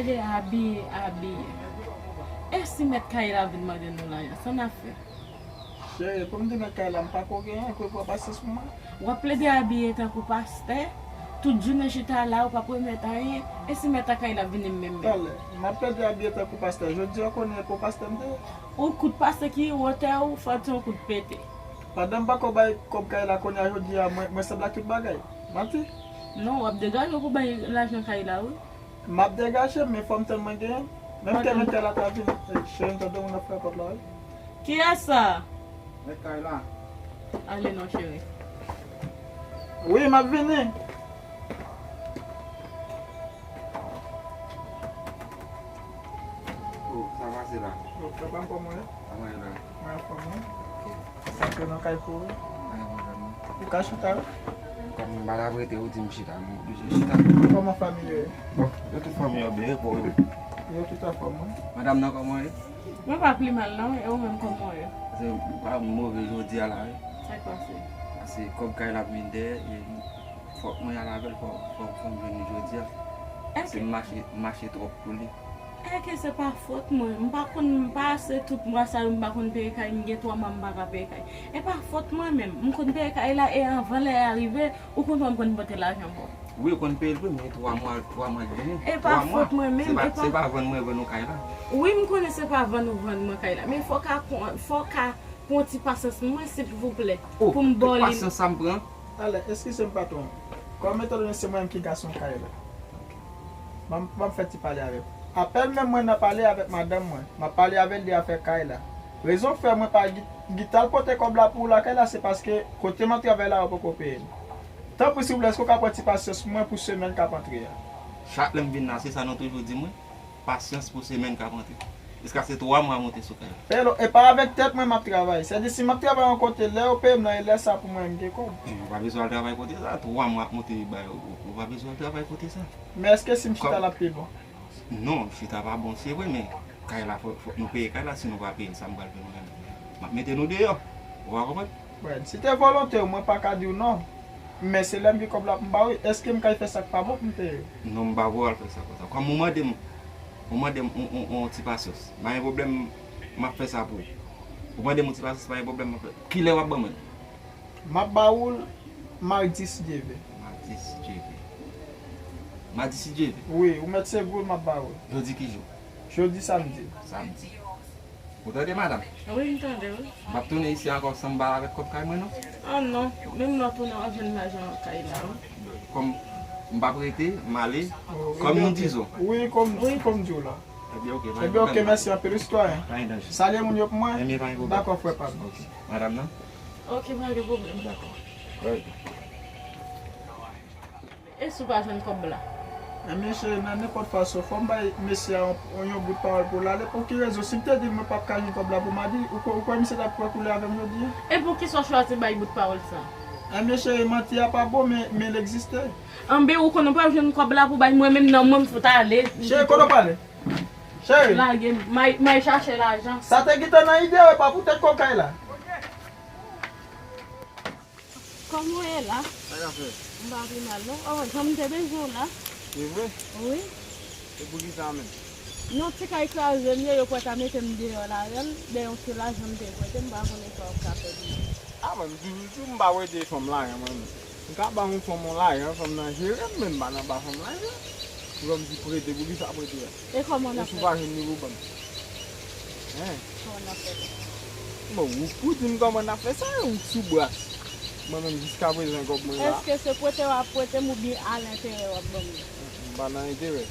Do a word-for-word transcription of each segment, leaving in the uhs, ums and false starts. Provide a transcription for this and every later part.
Plede abiye, abiye. E si mèt kay la vin mande nou lajan, sa n ap fè? Cheri, pou m di mèt kay la, m pa ko gen anyen, pou w pran pasyans pou mwen. W ap plede abiye tankou pastè, tout jounen chita la, ou p ap remèt anyen, e si mèt a kay la vini menm menm? Talè, m ap plede abiye tankou pastè, jodi a w konnen e pou pastè m te ye. Ou kout pastè ki wotè ou, fò w di yon kout pete. Pandan m pako bay kòb kay la, kounye a jodi a, mwen, mwen sanble ak tout bagay. Manti? Non, w ap degaje w pou bay lajan kay la, wi. M ap degaje m, men fò m tann mwen genyen. Menm ke mèt kay la ta vini. Ey, cheri, m tande moun ap frape pòt la, wi. Kiyès sa? Mèt kay la. Ale non, cheri. Wi, m ap vini. Oh, sa pase la? Oh, frè pa m, kòman w ye? Kòman w ye la? Mwen anfòm, wi. Ok. Sa k nan kay pou ou? Mwen anfòm, mwen. Ou ka chita, wi. Kòm m pa t ap rete, ou di m chita, m oblije chita. Kòman fanmi yo ye? Bon, yo tout fanmi yo byen, bon, yo. Yo tout anfòm, wi. Madanm nan, kòman w ye? Mwen pa pli mal, non, e ou menm, kòman w ye? Se pa move jodi a la, wi. Sa k pase? Pase kòb kay la ap vin dèyè, e fòk mwen al avè l, fò, fò, fò m jwenn li jodi a. Pase m mache, m mache twòp pou li. Èske se pa fòt mwen? M pa konn, m pa se tout mwa sa yo m pa konn peye kay, m gen twa mwa m pa ka peye kay. E pa fòt mwen menm. M konn peye kay la e anvan lè a rive, ou konn wè m konn pote lajan ba w. Wi, ou konn peye l vre, men twa mwa, twa mwa k vini. E pa fòt mwen menm, se pa, e pa se pa vann mwen vann ou kay la. Wi, m konnen se pa vann ou vann mwen kay la, men fò w ka pran, fò w ka pran ti pasyans mwen, silvouplè, pou m ba w li. Pasyans sa m pran. Talè, eskize m, patwon. Kòm etandone se mwen menm ki gason kay la, ban m, ban m fè ti pale avèk ou. Apèl menm mwen nan pale avèk madanm mwen. M ap pale avè l de afè kay la. Rezon k fè mwen pa gi-, git al pote kòb la pou ou lakay la, se paske kote m ap travay la, yo poko peye m. Tanpri, silvouplè, èske w ka pran ti pasyans pou mwen pou semèn k ap antre a? Chak lè m vin la, se sa nou toujou di mwen. Pasyans pou semèn k ap antre. Jiska se twa mwa monte sou kay la. Hello, e pa avèk tèt mwen m ap travay. Sèdi si m ap travay yon kote, lè yo peye m nan, e lè sa pou mwen m gen kòb. Ou pa bezwen al travay kote sa, twa mwa ap monte ba yo. Ou, ou pa bezwen al travay kote sa. Men èske si m chita l ap pi bon? Non, chita pa bon, se vre, men kay la, fò, fò nou peye kay la, si nou pa peye l, sa m pral fè nou menm? M ap mete nou deyò. Ou pa konprann? Brad, si te volonte w, mwen pa ka di w non. Men se lè m gen kòb la pou m ba w, èske m kay fè sa k pa bon pou m peye w? Non, m pa vle w al fè sa konsa. Kòm ou mande m, ou mande m on, on, on ti pasyans. Pa gen pwoblèm, m ap fè sa pou ou. Ou mande m on ti pasyans, pa gen pwoblèm, m ap fè. Kilè w ap ban mwen l? M ap ba ou l madi si Dye vle. Madi si Dye vle. Madi si Dye vle? Wi, ou mèt se gou l m ap ba ou l. Jodi ki jou? Jodi samdi. Samdi. Ou tande, madanm? Wi, m tande, wi. M p ap tounen isi ankò san m pa avèk kòb kay mwen, non. Ah non, menm lè w tounen, w ap jwenn lajan kay la, wi. Kòm m p ap rete, m ale. Kòm yon dizon. Wi, kòm, wi, kòm di w la. Ebyen, ok, pa gen pwoblèm. Ebyen, ok, mèsi anpil, wi, sitwayen. Pa gen danje. Salye moun yo pou mwen. Ebyen, pa gen pwoblèm. Dakò, frè pa m. Ok. Madanm nan? Ok, pa gen pwoblèm. Dakò. Wi. E si w pa jwenn kòb la? Ebyen, cheri, nan nenpòt fason, fò m bay mesye a yon, yon bout pawòl pou l ale. Pou ki rezon? Si m te di l mwen p ap ka jwenn kòb la pou madi, ou kwè, ou kwè misye t ap kwè koulè avè m jodi a? E poukisa w chwazi bay bout pawòl sa? Ebyen, cheri, manti a pa bon, men, men l egziste. Anben, ou konnen w p ap jwenn kòb la pou bay mwen menm, nan mwen m fout ale. Cheri, kote w prale? Cheri. Lage m, m al, m al chache lajan. Sa te gentan nan ide w, e pa poutèt kòb kay la. Kòman w ye la? Sa k ap fèt? M pa pi mal non. Oh, jan m te bezwen w la. Se vre? Wi. E poukisa menm? Yon ti kay kraze m ye, yo kwè ta mete m deyò ladan l, dèyè yon ti lajan m te prete, m pa konnen sa w ap ka fè pou mwen. Ah, mwen, m toujou di w m pa prete fanm lajan mwen menm. M ka ba yon fanm yon lajan, fanm nan jere m, men m pa nan ba fanm lajan. Ou kòmsi prete, poukisa prete a? E kòman n ap fè? E si w pa jwenn li pou ban m? Hein? Kòman n ap fè? Bon, ou k pou di m kòman n ap fè sa, ou k sou bras. Mwen menm, jiskaprezan, kòb mwen la. Èske se prete w ap prete m oubyen a lenterè w ap ban m li? M pa nan enterè.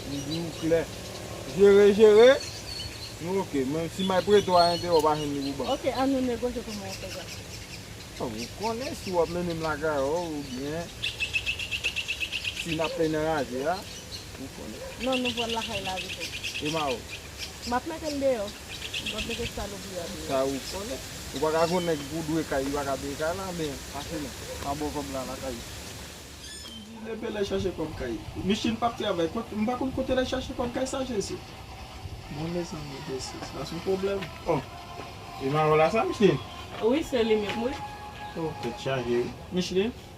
M di w klè. Jere, jere. Nou ok. Men si m al prete w a enterè, w pa jwenn li pou ban m. Ok, an nou negosye kòman w fè sa. Bon, ou konnen si w ap mennen m lakay ou, oubyen si n ap plen nan raje a, ou konnen. Non, nou pral lakay la pito. E Mao? M ap mete l deyò. M ap mete salopri a deyò. Sa ou konnen. Ou pa ka gon nèg ou dwe kay, li pa ka peye kay la, men fache non. M a ba w kòb la lakay ou. Di Lebe l al chache kòb kay. Michel p ap travay. Kot, m pa konn kote l al chache kòb kay sa, Jezi. Bon, mezanmi, Jezi, sa se yon pwoblèm. Oh, e Mao la sa, Michel? Wi, se li menm, wi. Oh, tèt chaje, wi. Michel?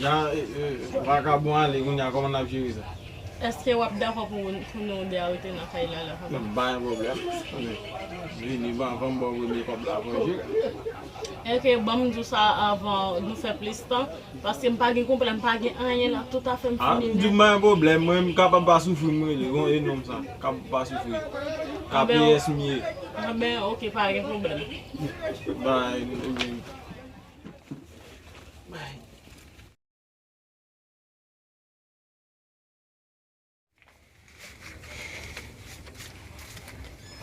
Jan e, e, vakabon ale kounye a, kòman n ap jere sa? Èske w ap dakò pou, pou nou de a rete nan kay la la? Non, pa gen pwoblèm. Vini, ban, ban m ba w premye kòb la pou n jere. Enke ban m di w sa avan nou fè plis tan, paske m pa gen konplè, m pa gen anyen la, tout afè m Ah, fini m di nèt. M pa gen pwoblèm, mwen m kapab pa soufri, m rele, gon e nonm sa, kapab pa soufri. K P S m ye. Anben, ok, pa gen pwoblèm. Bay, nou, nou, nou.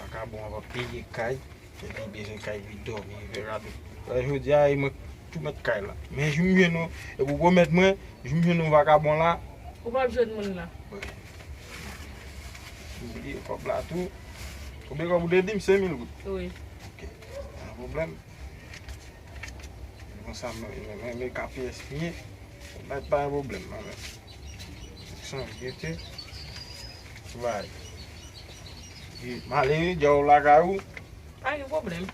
Vakabon an pa peye kay, epi li bezwen kay pou li dòmi, li fè rato. Jodi a, e mwen tou mèt kay la. Men jou m jwenn ou, e pou pwomèt mwen, jou m jwenn ou vakabon la. Ou p ap jwenn moun la. M bliye kòb la tou. Konbyen kòb ou te di m? Senk mil goud. Wi. Ok, pa gen pwoblèm. Konsa, mwen, mwen, mwen, mwen K P S pye. Mwen pa gen pwoblèm, mwen. San gete. Bay. M ale, wi, djòl lakay ou. Pa gen pwoblèm.